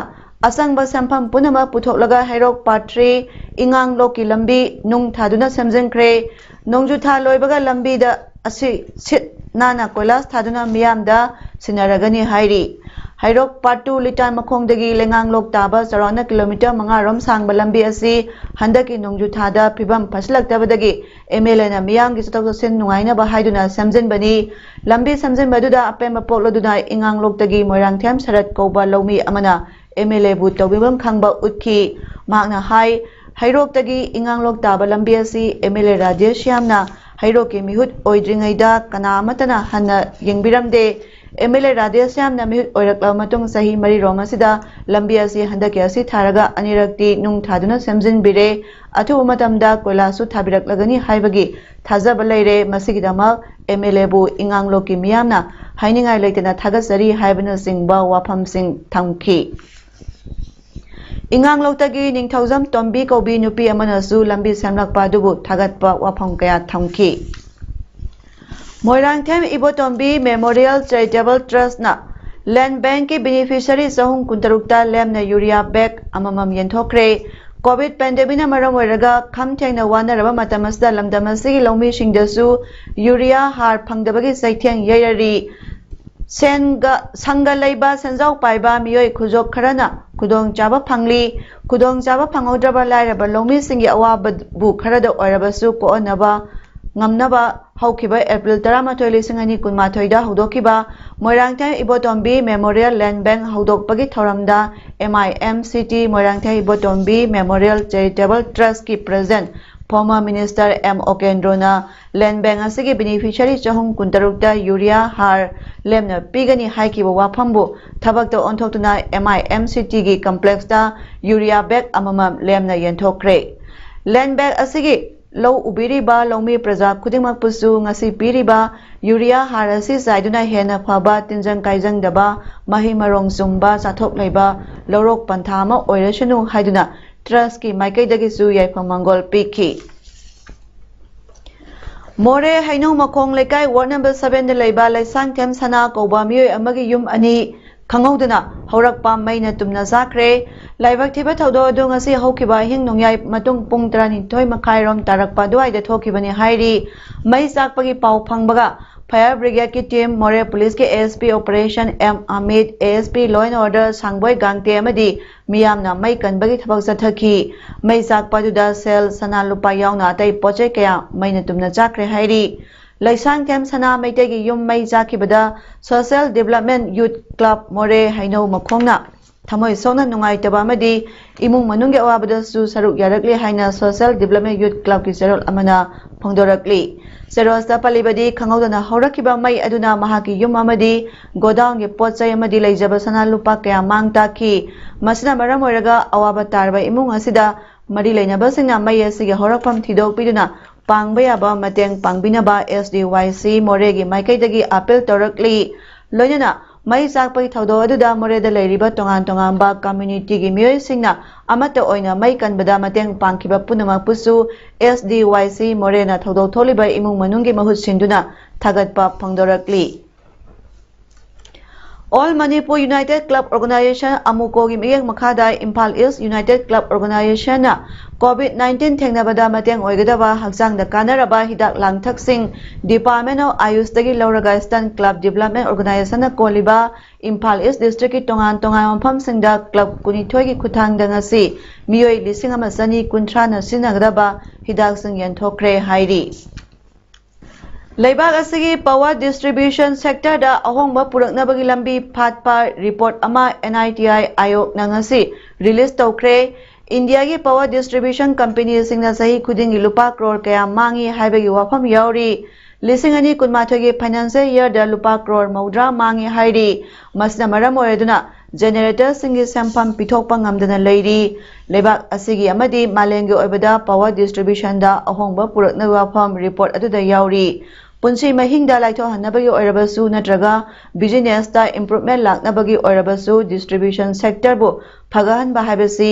ꯑꯁꯪꯕ ꯁꯦꯟꯐꯝ ꯄꯨꯝꯅꯃꯛ ꯄꯨꯊꯣꯛꯂꯒ ꯍꯩꯔꯣꯛ ꯄꯥꯔꯠ ꯊ꯭ꯔꯤ ꯏꯉꯥꯡꯂꯣꯛꯀꯤ ꯂꯝꯕꯤ ꯅꯨꯡ ꯊꯥꯗꯨꯅ ꯁꯦꯝꯖꯤꯟꯈ꯭ꯔꯦ꯫ ꯅꯣꯡꯖꯨ ꯊꯥ ꯂꯣꯏꯕꯒ ꯂꯝꯕꯤꯗ ꯑꯁꯤ ꯁꯤꯠ ꯅꯥꯟꯅ ꯀꯣꯏꯂꯥꯁ ꯊꯥꯗꯨꯅ ꯃꯤꯌꯥꯝꯗ ꯁꯤꯟꯅꯔꯒꯅꯤ ꯍꯥꯏꯔꯤ꯫ ꯍꯩꯔꯣꯛ ꯄꯥꯔꯠ ꯇꯨ ꯂꯤꯇꯥꯟ ꯃꯈꯣꯡꯗꯒꯤ ꯂꯩꯉꯥꯡꯂꯣꯛ ꯇꯥꯕ ꯆꯥꯎꯔꯥꯛꯅ ꯀꯤꯂꯣꯃꯤꯇꯔ ꯃꯉꯥ ꯔꯣꯝ ꯁꯥꯡꯕ ꯂꯝꯕꯤ ꯑꯁꯤ ꯍꯟꯗꯛꯀꯤ ꯅꯣꯡꯖꯨ ꯊꯥꯗ ꯐꯤꯕꯝ ꯐꯠꯁꯤꯜꯂꯛꯇꯕꯗꯒꯤ ꯑꯦꯝ ꯑꯦꯜ ꯑꯦꯅ ꯃꯤꯌꯥꯝꯒꯤ ꯆꯠꯊꯣꯛ ꯆꯠꯁꯤꯟ ꯅꯨꯡꯉꯥꯏꯅꯕ ꯍꯥꯏꯗꯨꯅ ꯁꯦꯝꯖꯤꯟꯕꯅꯤ꯫ ꯂꯝꯕꯤ ꯁꯦꯝꯖꯤꯟꯕꯗꯨꯗ ꯑꯄꯦꯟꯕ ꯄꯣꯛꯂꯗꯨꯅ ꯏꯉꯥꯡꯂꯣꯛꯇꯒꯤ ꯃꯣꯏꯔꯥꯡꯊꯦꯝ ꯁꯔꯠ ꯀꯧꯕ ꯂꯧꯃꯤ ꯑꯃꯅ ꯑꯦꯝ ꯑꯦꯜ ꯑꯦꯕꯨ ꯇꯧꯕꯤꯐꯝ ꯈꯪꯕ ꯎꯠꯈꯤ꯫ ꯃꯍꯥꯛꯅ ꯍꯥꯏ, ꯍꯩꯔꯣꯛꯇꯒꯤ ꯏꯉꯥꯡꯂꯣꯛ ꯇꯥꯕ ꯂꯝꯕꯤ ꯑꯁꯤ ꯑꯦꯝ ꯑꯦꯜ ꯑꯦ ꯔꯥꯙꯦꯁ꯭ꯌꯥꯝꯅ ꯍꯩꯔꯣꯛꯀꯤ ꯃꯤꯍꯨꯠ ꯑꯣꯏꯗ꯭ꯔꯤꯉꯩꯗ ꯀꯅꯥ ꯑꯃꯠꯇꯅ ꯍꯟꯅ ꯌꯦꯡꯕꯤꯔꯝꯗꯦ꯫ ꯑꯦꯝ ꯑꯦꯜ ꯑꯦ ꯔꯥꯙꯦꯁ꯭ꯌꯥꯝꯅ ꯃꯤꯍꯨꯠ ꯑꯣꯏꯔꯛꯂꯕ ꯃꯇꯨꯡ ꯆꯍꯤ ꯃꯔꯤꯔꯣꯝ ꯑꯁꯤꯗ ꯂꯝꯕꯤ ꯑꯁꯤ ꯍꯟꯗꯛꯀꯤ ꯑꯁꯤ ꯊꯥꯔꯒ ꯑꯅꯤꯔꯛꯇꯤ ꯅꯨꯡ ꯊꯥꯗꯨꯅ ꯁꯦꯝꯖꯤꯟꯕꯤꯔꯦ꯫ ꯑꯊꯨꯕ ꯃꯇꯝꯗ ꯀꯣꯏꯂꯥꯁꯁꯨ ꯊꯥꯕꯤꯔꯛꯂꯒꯅꯤ ꯍꯥꯏꯕꯒꯤ ꯊꯥꯖꯕ ꯂꯩꯔꯦ꯫ ꯃꯁꯤꯒꯤꯗꯃꯛ ꯑꯦꯝ ꯑꯦꯜ ꯑꯦꯕꯨ ꯏꯉꯥꯡꯂꯣꯛꯀꯤ ꯃꯤꯌꯥꯝꯅ ꯍꯥꯏꯅꯤꯡꯉꯥꯏ ꯂꯩꯇꯅ ꯊꯥꯒꯠꯆꯔꯤ ꯍꯥꯏꯕꯅꯆꯤꯡꯕ ꯋꯥꯐꯝꯁꯤꯡ ꯊꯝꯈꯤ꯫ ꯏꯉꯥꯡꯂꯣꯛꯇꯒꯤ ꯅꯤꯡꯊꯧꯖꯝ ꯇꯣꯝꯕꯤ ꯀꯧꯕꯤ ꯅꯨꯄꯤ ꯑꯃꯅꯁꯨ ꯂꯝꯕꯤ ꯁꯦꯝꯂꯛꯄ ꯑꯗꯨꯕꯨ ꯊꯥꯒꯠꯄ ꯋꯥꯐꯝ ꯀꯌꯥ ꯊꯝꯈꯤ꯫ ꯃꯣꯏꯔꯥꯡꯊꯦꯝ ꯏꯕꯣꯇꯣꯝꯕꯤ ꯃꯦꯃꯣꯔꯤꯌꯦꯜ ꯆꯦꯔꯤꯇꯦꯕꯜ ꯇ꯭ꯔꯁꯅ ꯂꯦꯟ ꯕꯦꯡꯀꯤ ꯕꯦꯅꯤꯐꯤꯁꯔꯤ ꯆꯍꯨꯝ ꯀꯨꯟꯇꯔꯨꯛꯇ ꯂꯦꯝꯅ ꯌꯨꯔꯤꯌꯥ ꯕꯦꯒ ꯑꯃꯃꯝ ꯌꯦꯟꯊꯣꯛꯈ꯭ꯔꯦ꯫ ꯀꯣꯚꯤꯗ ꯄꯦꯟꯗꯦꯃꯤꯛꯅ ꯃꯔꯝ ꯑꯣꯏꯔꯒ ꯈꯝ ꯊꯦꯡꯅ ꯋꯥꯅꯔꯕ ꯃꯇꯝ ꯑꯁꯤꯗ ꯂꯝꯗꯝ ꯑꯁꯤꯒꯤ ꯂꯧꯃꯤꯁꯤꯡꯗꯁꯨ ꯌꯨꯔꯤꯌꯥ ꯍꯥꯔ ꯐꯪꯗꯕꯒꯤ ꯆꯩꯊꯦꯡ ꯌꯩꯔꯔꯤ꯫ ꯁꯦꯟꯒ, ꯁꯪꯒ ꯂꯩꯕ ꯁꯦꯟꯖꯥꯎ ꯄꯥꯏꯕ ꯃꯤꯑꯣꯏ ꯈꯨꯖꯣꯞ ꯈꯔꯅ ꯈꯨꯗꯣꯡꯆꯥꯕ ꯐꯪꯂꯤ꯫ ꯈꯨꯗꯣꯡꯆꯥꯕ ꯐꯪꯍꯧꯗ꯭ꯔꯕ ꯂꯥꯏꯔꯕ ꯂꯧꯃꯤꯁꯤꯡꯒꯤ ꯑꯋꯥꯕꯕꯨ ꯈꯔꯗ ꯑꯣꯏꯔꯕꯁꯨ ꯀꯣꯛꯍꯟꯅꯕ ꯉꯝꯅꯕ ꯍꯧꯈꯤꯕ ꯑꯦꯄ꯭ꯔꯤꯜ ꯇꯔꯥꯃꯥꯊꯣꯏ, ꯂꯤꯁꯤꯡ ꯑꯅꯤ ꯀꯨꯟꯃꯥꯊꯣꯏꯗ ꯍꯧꯗꯣꯛꯈꯤꯕ ꯃꯣꯏꯔꯥꯡꯊꯦꯝ ꯏꯕꯣꯇꯣꯝꯕꯤ ꯃꯦꯃꯣꯔꯤꯌꯦꯜ ꯂꯦꯟ ꯕꯦꯡ ꯍꯧꯗꯣꯛꯄꯒꯤ ꯊꯧꯔꯝꯗ M I M C T Moirangthem Ibotombi memorial charitable ꯇ꯭ꯔꯁꯀꯤ president Former Minister M Okendrona land bank ꯑꯁꯤꯒꯤ beneficiary ꯆꯍꯨꯝ ꯀꯨꯟꯇꯔꯨꯛꯇ urea ꯍꯥꯔ ꯂꯦꯝꯅ ꯄꯤꯒꯅꯤ ꯍꯥꯏꯈꯤꯕ ꯋꯥꯐꯝꯕꯨ ꯊꯕꯛꯇ ꯑꯣꯟꯊꯣꯛꯇꯨꯅ M I M C T ꯒꯤ complexꯇ urea bag ꯑꯃꯃꯝ ꯂꯦꯝꯅ ꯌꯦꯟꯊꯣꯛꯈ꯭ꯔꯦ꯫ Land bank ꯑꯁꯤꯒꯤ ꯂꯧ ꯎꯕꯤꯔꯤꯕ ꯂꯧꯃꯤ ꯄ꯭ꯔꯖꯥ ꯈꯨꯗꯤꯡꯃꯛꯄꯨꯁꯨ ꯉꯁꯤ ꯄꯤꯔꯤꯕ urea ꯍꯥꯔ ꯑꯁꯤ ꯆꯥꯏꯗꯨꯅ ꯍꯦꯟꯅ ꯐꯕ, ꯇꯤꯟꯖꯪ ꯀꯥꯏꯖꯪꯗꯕ, ꯃꯍꯩ ꯃꯔꯣꯡ ꯆꯨꯝꯕ, ꯆꯥꯊꯣꯛ ꯂꯩꯕ ꯂꯧꯔꯣꯛ ꯄꯟꯊꯥ ꯑꯃ ꯑꯣꯏꯔꯁꯅꯨ ꯍꯥꯏꯗꯨꯅ trustꯀꯤ ꯃꯥꯏꯀꯩꯗꯒꯤꯁꯨ ꯌꯥꯏꯐ ꯃꯪꯒꯣꯜ ꯄꯤꯈꯤ꯫ ꯃꯣꯔꯦ ꯍꯩꯅꯧ ꯃꯈꯣꯡ ꯂꯩꯀꯥꯏ ward number sevenꯗ ꯂꯩꯕ ꯂꯩꯁꯥꯡꯊꯦꯝ ꯁꯅꯥ ꯀꯧꯕ ꯃꯤꯑꯣꯏ ꯑꯃꯒꯤ ꯌꯨꯝ ꯑꯅꯤ ꯈꯪꯍꯧꯗꯅ ꯍꯧꯔꯛꯄ ꯃꯩꯅ ꯇꯨꯝꯅ ꯆꯥꯈ꯭ꯔꯦ꯫ ꯂꯥꯏꯕꯛ ꯊꯤꯕ ꯊꯧꯗꯣꯛ ꯑꯗꯨ ꯉꯁꯤ ꯍꯧꯈꯤꯕ ꯑꯍꯤꯡ ꯅꯣꯡꯌꯥꯏ ꯃꯇꯨꯡ ꯄꯨꯡ ꯇꯔꯥꯅꯤꯊꯣꯏ ꯃꯈꯥꯏꯔꯣꯝ ꯇꯥꯔꯛꯄ ꯑꯗꯨꯋꯥꯏꯗ ꯊꯣꯛꯈꯤꯕꯅꯤ ꯍꯥꯏꯔꯤ꯫ ꯃꯩ ꯆꯥꯛꯄꯒꯤ ꯄꯥꯎ ꯐꯪꯕꯒ fire brigadeꯀꯤ team, ꯃꯣꯔꯦ policeꯀꯤ A S P operation M Amit, A S P law and order ꯁꯥꯡꯕꯣꯏ ꯒꯥꯡꯇꯦ ꯑꯃꯗꯤ ꯃꯤꯌꯥꯝꯅ ꯃꯩ ꯀꯟꯕꯒꯤ ꯊꯕꯛ ꯆꯠꯊꯈꯤ꯫ ꯃꯩ ꯆꯥꯛꯄ ꯑꯗꯨꯗ ꯁꯦꯜ, ꯁꯅꯥ, ꯂꯨꯄꯥ ꯌꯥꯎꯅ ꯑꯇꯩ ꯄꯣꯠꯆꯩ ꯀꯌꯥ ꯃꯩꯅ ꯇꯨꯝꯅ ꯆꯥꯛꯈ꯭ꯔꯦ ꯍꯥꯏꯔꯤ꯫ ꯂꯩꯁꯥꯡꯊꯦꯝ ꯁꯅꯥ ꯃꯩꯇꯩꯒꯤ ꯌꯨꯝ ꯃꯩ ꯆꯥꯛꯈꯤꯕꯗ Social Development Youth Club ꯃꯣꯔꯦ ꯍꯩꯅꯧ ꯃꯈꯣꯡꯅ ꯊꯃꯣꯏ ꯁꯣꯛꯅ ꯅꯨꯡꯉꯥꯏꯇꯕ ꯑꯃꯗꯤ ꯏꯃꯨꯡ ꯃꯅꯨꯡꯒꯤ ꯑꯋꯥꯕꯗꯁꯨ ꯁꯔꯨꯛ ꯌꯥꯔꯛꯂꯦ ꯍꯥꯏꯅ Social Development Youth Clubꯀꯤ ꯆꯦꯔꯣꯜ ꯑꯃꯅ ꯐꯣꯡꯗꯣꯔꯛꯂꯤ꯫ ꯆꯦꯔꯣꯜꯁꯤꯗ ꯄꯜꯂꯤꯕꯗꯤ, ꯈꯪꯍꯧꯗꯅ ꯍꯧꯔꯛꯈꯤꯕ ꯃꯩ ꯑꯗꯨꯅ ꯃꯍꯥꯛꯀꯤ ꯌꯨꯝ ꯑꯃꯗꯤ godownꯒꯤ ꯄꯣꯠ ꯆꯩ ꯑꯃꯗꯤ ꯂꯩꯖꯕ ꯁꯅꯥ ꯂꯨꯄꯥ ꯀꯌꯥ ꯃꯥꯡ ꯇꯥꯛꯈꯤ꯫ ꯃꯁꯤꯅ ꯃꯔꯝ ꯑꯣꯏꯔꯒ ꯑꯋꯥꯕ ꯇꯥꯔꯕ ꯏꯃꯨꯡ ꯑꯁꯤꯗ ꯃꯔꯤ ꯂꯩꯅꯕꯁꯤꯡꯅ ꯃꯩ ꯑꯁꯤꯒꯤ ꯍꯧꯔꯛꯐꯝ ꯊꯤꯗꯣꯛꯄꯤꯗꯨꯅ ꯄꯥꯡꯕ ꯌꯥꯕ ꯃꯇꯦꯡ ꯄꯥꯡꯕꯤꯅꯕ S D Y C ꯃꯣꯔꯦꯒꯤ ꯃꯥꯏꯀꯩꯗꯒꯤ appeal ꯇꯧꯔꯛꯂꯤ꯫ ꯂꯣꯏꯅꯅ ꯃꯩ ꯆꯥꯛꯄꯒꯤ ꯊꯧꯗꯣꯛ ꯑꯗꯨꯗ ꯃꯣꯔꯦꯗ ꯂꯩꯔꯤꯕ ꯇꯣꯉꯥꯟ ꯇꯣꯉꯥꯟꯕ communityꯒꯤ ꯃꯤꯑꯣꯏꯁꯤꯡꯅ ꯑꯃꯠꯇ ꯑꯣꯏꯅ ꯃꯩ ꯀꯟꯕꯗ ꯃꯇꯦꯡ ꯄꯥꯡꯈꯤꯕ ꯄꯨꯝꯅꯃꯛꯄꯨꯁꯨ S D Y C ꯃꯣꯔꯦꯅ ꯊꯧꯗꯣꯛ ꯊꯣꯛꯂꯤꯕ ꯏꯃꯨꯡ ꯃꯅꯨꯡꯒꯤ ꯃꯍꯨꯠ ꯁꯤꯟꯗꯨꯅ ꯊꯥꯒꯠꯄ ꯐꯣꯡꯗꯣꯔꯛꯂꯤ꯫ All Manipur United Club Organization, ꯑꯃꯨꯀꯣꯒꯤ ꯃꯤꯠꯌꯦꯡ ꯃꯈꯥꯗ Imphal East United Club Organizationꯅ COVID nineteen ꯊꯦꯡꯅꯕꯗ ꯃꯇꯦꯡ ꯑꯣꯏꯒꯗꯕ ꯍꯛꯆꯥꯡꯗ ꯀꯥꯟꯅꯔꯕ ꯍꯤꯗꯥꯛ ꯂꯥꯡꯊꯛꯁꯤꯡ Department of Ayushꯇꯒꯤ ꯂꯧꯔꯒ Eastern Club Development Organizationꯅ ꯀꯣꯜꯂꯤꯕ Imphal East Districtꯀꯤ ꯇꯣꯉꯥꯟ ꯇꯣꯉꯥꯟꯕ ꯃꯐꯝꯁꯤꯡꯗ club ꯀꯨꯟꯅꯤꯊꯣꯏꯒꯤ ꯈꯨꯠꯊꯥꯡꯗ ꯉꯁꯤ ꯃꯤꯑꯣꯏ ꯂꯤꯁꯤꯡ ꯑꯃ ꯆꯅꯤ ꯀꯨꯟꯊ꯭ꯔꯥꯅ ꯁꯤꯖꯤꯟꯅꯒꯗꯕ ꯍꯤꯗꯥꯛꯁꯤꯡ ꯌꯦꯟꯊꯣꯛꯈ꯭ꯔꯦ ꯍꯥꯏꯔꯤ꯫ ꯂꯩꯕꯥꯛ ꯑꯁꯤꯒꯤ power distribution sectorꯗ ꯑꯍꯣꯡꯕ ꯄꯨꯔꯛꯅꯕꯒꯤ ꯂꯝꯕꯤ ꯐꯥꯠꯄ report ꯑꯃ N I T I ꯑꯥꯌꯣꯒꯅ ꯉꯁꯤ release ꯇꯧꯈ꯭ꯔꯦ꯫ ꯏꯟꯗꯤꯌꯥꯒꯤ ꯄꯥꯋꯔ ꯗꯤꯁꯇ꯭ꯔꯤꯕ꯭ꯌꯨꯁꯟ ꯀꯝꯄꯦꯅꯤꯁꯤꯡꯅ ꯆꯍꯤ ꯈꯨꯗꯤꯡꯒꯤ ꯂꯨꯄꯥ ꯀ꯭ꯔꯣꯔ ꯀꯌꯥ ꯃꯥꯡꯏ ꯍꯥꯏꯕꯒꯤ ꯋꯥꯐꯝ ꯌꯥꯎꯔꯤ꯫ ꯂꯤꯁꯤꯡ ꯑꯅꯤ ꯀꯨꯟꯃꯥꯊꯣꯏꯒꯤ ꯐꯥꯏꯅꯥꯟꯁꯤꯌꯦꯜ ꯌꯔꯗ ꯂꯨꯄꯥ ꯀ꯭ꯔꯣꯔ ꯃꯧꯗ꯭ꯔꯥ ꯃꯥꯡꯏ ꯍꯥꯏꯔꯤ꯫ ꯃꯁꯤꯅ ꯃꯔꯝ ꯑꯣꯏꯔꯗꯨꯅ ꯖꯦꯅꯦꯔꯦꯇꯔꯁꯤꯡꯒꯤ ꯁꯦꯟꯐꯝ ꯄꯤꯊꯣꯛꯄ ꯉꯝꯗꯅ ꯂꯩꯔꯤ꯫ ꯂꯩꯕꯥꯛ ꯑꯁꯤꯒꯤ ꯑꯃꯗꯤ ꯃꯥꯂꯦꯝꯒꯤ ꯑꯣꯏꯕꯗ ꯄꯥꯋꯔ ꯗꯤꯁꯇ꯭ꯔꯤꯕ꯭ꯌꯨꯁꯟꯗ ꯑꯍꯣꯡꯕ ꯄꯨꯔꯛꯅꯕꯒꯤ ꯋꯥꯐꯝ ꯔꯤꯄꯣꯔꯠ ꯑꯗꯨꯗ ꯌꯥꯎꯔꯤ꯫ ꯄꯨꯟꯁꯤ ꯃꯍꯤꯡꯗ ꯂꯥꯏꯊꯣꯛꯍꯟꯅꯕꯒꯤ ꯑꯣꯏꯔꯕꯁꯨ ꯅꯠꯇ꯭ꯔꯒ ꯕꯤꯖꯤꯅꯦꯁꯇ ꯏꯝꯄ꯭ꯔꯨꯚꯃꯦꯟ ꯂꯥꯛꯅꯕꯒꯤ ꯑꯣꯏꯔꯕꯁꯨ ꯗꯤꯁꯇ꯭ꯔꯤꯕ꯭ꯌꯨꯁꯟ ꯁꯦꯛꯇꯔꯕꯨ ꯐꯒꯠꯍꯟꯕ ꯍꯥꯏꯕꯁꯤ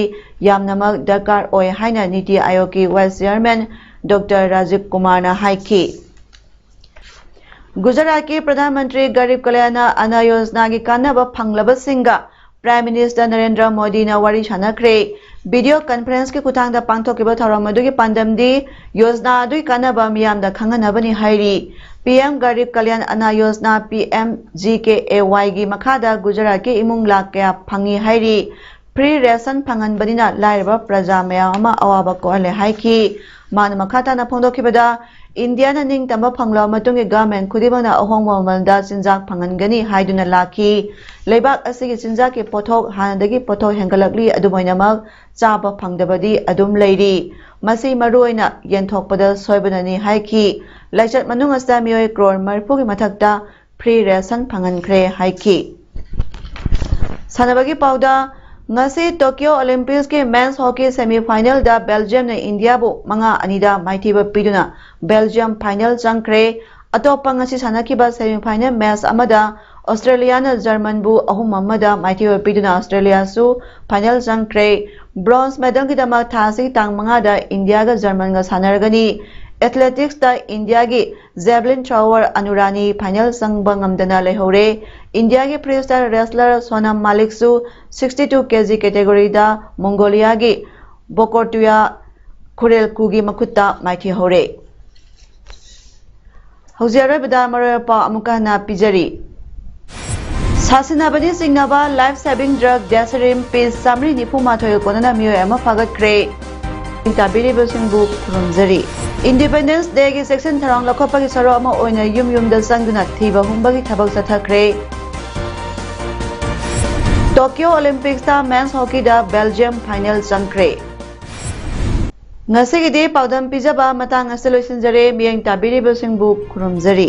ꯌꯥꯝꯅꯃꯛ ꯗꯔꯀꯥꯔ ꯑꯣꯏ ꯍꯥꯏꯅ ꯅꯤꯇꯤ ꯑꯥꯌꯣꯒꯀꯤ ꯚꯥꯏꯁ ꯆꯤꯌꯔꯃꯦꯟ ꯗꯣꯛꯇꯔ ꯔꯥꯖꯤꯕ ꯀꯨꯃꯥꯔꯅ ꯍꯥꯏꯈꯤ꯫ ꯒꯨꯖꯔꯥꯠꯀꯤ ꯄ꯭ꯔꯙꯥꯟ ꯃꯟꯇ꯭ꯔꯤ ꯒꯔꯤꯕ ꯀꯂꯌꯥꯅ ꯑꯟꯅ ꯌꯣꯖꯅꯥꯒꯤ ꯀꯥꯟꯅꯕ ꯐꯪꯂꯕꯁꯤꯡꯒ ꯄ꯭ꯔꯥꯏꯝ ꯃꯤꯅꯤꯁꯇꯔ ꯅꯔꯦꯟꯗ꯭ꯔ ꯃꯣꯗꯤꯅ ꯋꯥꯔꯤ ꯁꯥꯟꯅꯈ꯭ꯔꯦ꯫ ꯚꯤꯗꯤꯑꯣ ꯀꯟꯐꯔꯦꯟꯁꯀꯤ ꯈꯨꯠꯊꯥꯡꯗ ꯄꯥꯡꯊꯣꯛꯈꯤꯕ ꯊꯧꯔꯝ ꯑꯗꯨꯒꯤ ꯄꯥꯟꯗꯝꯗꯤ ꯌꯣꯖꯅꯥ ꯑꯗꯨꯒꯤ ꯀꯥꯟꯅꯕ ꯃꯤꯌꯥꯝꯗ ꯈꯪꯍꯟꯅꯕꯅꯤ ꯍꯥꯏꯔꯤ꯫ P M Garib Kalyan Ann Yojana, P M G K A ꯋꯥꯏꯒꯤ ꯃꯈꯥꯗ ꯒꯨꯖꯔꯥꯠꯀꯤ ꯏꯃꯨꯡ ꯂꯥꯈ ꯀꯌꯥ ꯐꯪꯏ ꯍꯥꯏꯔꯤ꯫ ꯐ꯭ꯔꯤ ꯔꯦꯁꯟ ꯐꯪꯍꯟꯕꯅꯤꯅ ꯂꯥꯏꯔꯕ ꯄ꯭ꯔꯖꯥ ꯃꯌꯥꯝ ꯑꯃ ꯑꯋꯥꯕ ꯀꯣꯛꯍꯜꯂꯦ ꯍꯥꯏꯈꯤ꯫ ꯃꯥꯅ ꯃꯈꯥ ꯇꯥꯅ ꯐꯣꯡꯗꯣꯛꯈꯤꯕꯗ, ꯏꯟꯗꯤꯌꯥꯅ ꯅꯤꯡꯇꯝꯕ ꯐꯪꯂꯕ ꯃꯇꯨꯡꯒꯤ ꯒꯚꯔꯟꯃꯦꯟꯠ ꯈꯨꯗꯤꯡꯃꯛꯅ ꯑꯍꯣꯡꯕ ꯃꯃꯜꯗ ꯆꯤꯟꯖꯥꯛ ꯐꯪꯍꯟꯒꯅꯤ ꯍꯥꯏꯗꯨꯅ ꯂꯥꯛꯈꯤ꯫ ꯂꯩꯕꯥꯛ ꯑꯁꯤꯒꯤ ꯆꯤꯟꯖꯥꯛꯀꯤ ꯄꯣꯠꯊꯣꯛ ꯍꯥꯟꯅꯗꯒꯤ ꯄꯣꯠꯊꯣꯛ ꯍꯦꯟꯒꯠꯂꯛꯂꯤ, ꯑꯗꯨꯝ ꯑꯣꯏꯅꯃꯛ ꯆꯥꯕ ꯐꯪꯗꯕꯗꯤ ꯑꯗꯨꯝ ꯂꯩꯔꯤ꯫ ꯃꯁꯤ ꯃꯔꯨꯑꯣꯏꯅ ꯌꯦꯟꯊꯣꯛꯄꯗ ꯁꯣꯏꯕꯅꯅꯤ ꯍꯥꯏꯈꯤ꯫ ꯂꯥꯏꯆꯠ ꯃꯅꯨꯡ ꯑꯁꯤꯗ ꯃꯤꯑꯣꯏ ꯀ꯭ꯔꯣꯔ ꯃꯔꯤꯐꯨꯒꯤ ꯃꯊꯛꯇ ꯐ꯭ꯔꯤ ꯔꯦꯁꯟ ꯐꯪꯍꯟꯈ꯭ꯔꯦ ꯍꯥꯏꯈꯤ꯫ ꯁꯥꯟꯅꯕꯒꯤ ꯄꯥꯎꯗ, ꯉꯁꯤ ꯇꯣꯀꯤꯌꯣ ꯑꯣꯂꯤꯝꯄꯤꯛꯁꯀꯤ ꯃꯦꯟꯁ ꯍꯣꯀꯤ ꯁꯦꯃꯤ ꯐꯥꯏꯅꯦꯜꯗ ꯕꯦꯜꯖꯤꯌꯝꯅ ꯏꯟꯗꯤꯌꯥꯕꯨ ꯃꯉꯥ ꯑꯅꯤꯗ ꯃꯥꯏꯊꯤꯕ ꯄꯤꯗꯨꯅ ꯕꯦꯜꯖꯤꯌꯝ ꯐꯥꯏꯅꯦꯜ ꯆꯪꯈ꯭ꯔꯦ꯫ ꯑꯇꯣꯞꯄ ꯉꯁꯤ ꯁꯥꯟꯅꯈꯤꯕ ꯁꯦꯃꯤ ꯐꯥꯏꯅꯦꯜ ꯃꯦꯆ ꯑꯃꯗ ꯑꯣꯁꯇ꯭ꯔꯦꯂꯤꯌꯥꯅ ꯖꯔꯃꯟꯕꯨ ꯑꯍꯨꯝ ꯑꯃꯗ ꯃꯥꯏꯊꯤꯕ ꯄꯤꯗꯨꯅ ꯑꯣꯁꯇ꯭ꯔꯦꯂꯤꯌꯥꯁꯨ ꯐꯥꯏꯅꯦꯜ ꯆꯪꯈ꯭ꯔꯦ꯫ ꯕ꯭ꯔꯣꯟꯖ ꯃꯦꯗꯜꯒꯤꯗꯃꯛ ꯊꯥ ꯑꯁꯤꯒꯤ ꯇꯥꯡ ꯃꯉꯥꯗ ꯏꯟꯗꯤꯌꯥꯒ ꯖꯔꯃꯟꯒ ꯁꯥꯟꯅꯔꯒꯅꯤ꯫ ꯑꯦꯊꯂꯦꯇꯤꯛꯁꯇ ꯏꯟꯗꯤꯌꯥꯒꯤ ꯖꯦꯕꯂꯤꯟ ꯊ꯭ꯔꯣꯋꯔ ꯑꯅꯨꯔꯥꯅꯤ ꯐꯥꯏꯅꯦꯜ ꯆꯪꯕ ꯉꯝꯗꯅ ꯂꯩꯍꯧꯔꯦ꯫ ꯏꯟꯗꯤꯌꯥꯒꯤ freestyle wrestler Sonam ꯃꯥꯂꯤꯛꯁꯨ sixty two ꯀꯦꯖꯤ ꯀꯦꯇꯦꯒꯣꯔꯤꯗ ꯃꯣꯡꯒꯣꯂꯤꯌꯥꯒꯤ ꯕꯣꯀꯣꯔꯇꯨꯌꯥ ꯈꯨꯔꯦꯜꯀꯨꯒꯤ ꯃꯈꯨꯠꯇ ꯃꯥꯏꯊꯤꯍꯧꯔꯦ꯫ ꯍꯧꯖꯤꯛ ꯑꯔꯣꯏꯕꯗ ꯃꯔꯨꯑꯣꯏꯕ ꯄꯥꯎ ꯑꯃꯨꯛꯀ ꯍꯟꯅ ꯄꯤꯖꯔꯤ꯫ ꯁꯥꯁꯤꯟꯅꯕꯅꯤ ꯆꯤꯡꯅꯕ ꯂꯥꯏꯐ ꯁꯦꯚꯤꯡ ꯗ꯭ꯔꯒ ꯗꯦꯁꯤꯔꯤꯝ ꯄꯤꯁ ꯆꯥꯃꯔꯤ ꯅꯤꯐꯨ ꯃꯥꯊꯣꯏꯒ ꯀꯣꯟꯅꯅ ꯃꯤꯑꯣꯏ ꯑꯃ ꯐꯥꯒꯠꯈ꯭ꯔꯦ꯫ ꯇꯥꯕꯤꯔꯤꯕꯁꯤꯡꯕꯨ ꯈꯨꯔꯨꯝꯖꯔꯤ꯫ ꯏꯟꯗꯤꯄꯦꯟꯗꯦꯟꯁ ꯗꯦꯒꯤ ꯆꯦꯛꯁꯤꯟ ꯊꯧꯔꯥꯡ ꯂꯧꯈꯠꯄꯒꯤ ꯁꯔꯨꯛ ꯑꯃ ꯑꯣꯏꯅ ꯌꯨꯝ ꯌꯨꯝꯗ ꯆꯪꯗꯨꯅ ꯊꯤꯕ ꯍꯨꯝꯕꯒꯤ ꯊꯕꯛ ꯆꯠꯊꯈ꯭ꯔꯦ꯫ Tokyo Olympics ꯇ men's hockey ꯗ Belgium final ꯆꯪꯈ꯭ꯔꯦ꯫ ꯉꯁꯤꯒꯤꯗꯤ ꯄꯥꯎꯗꯝ ꯄꯤꯖꯕ ꯃꯇꯥꯡ ꯑꯁꯤ ꯂꯣꯏꯁꯤꯟꯖꯔꯦ꯫ ꯃꯤꯠꯌꯦꯡ ꯇꯥꯕꯤꯔꯤꯕꯁꯤꯡꯕꯨ ꯈꯨꯔꯨꯝꯖꯔꯤ꯫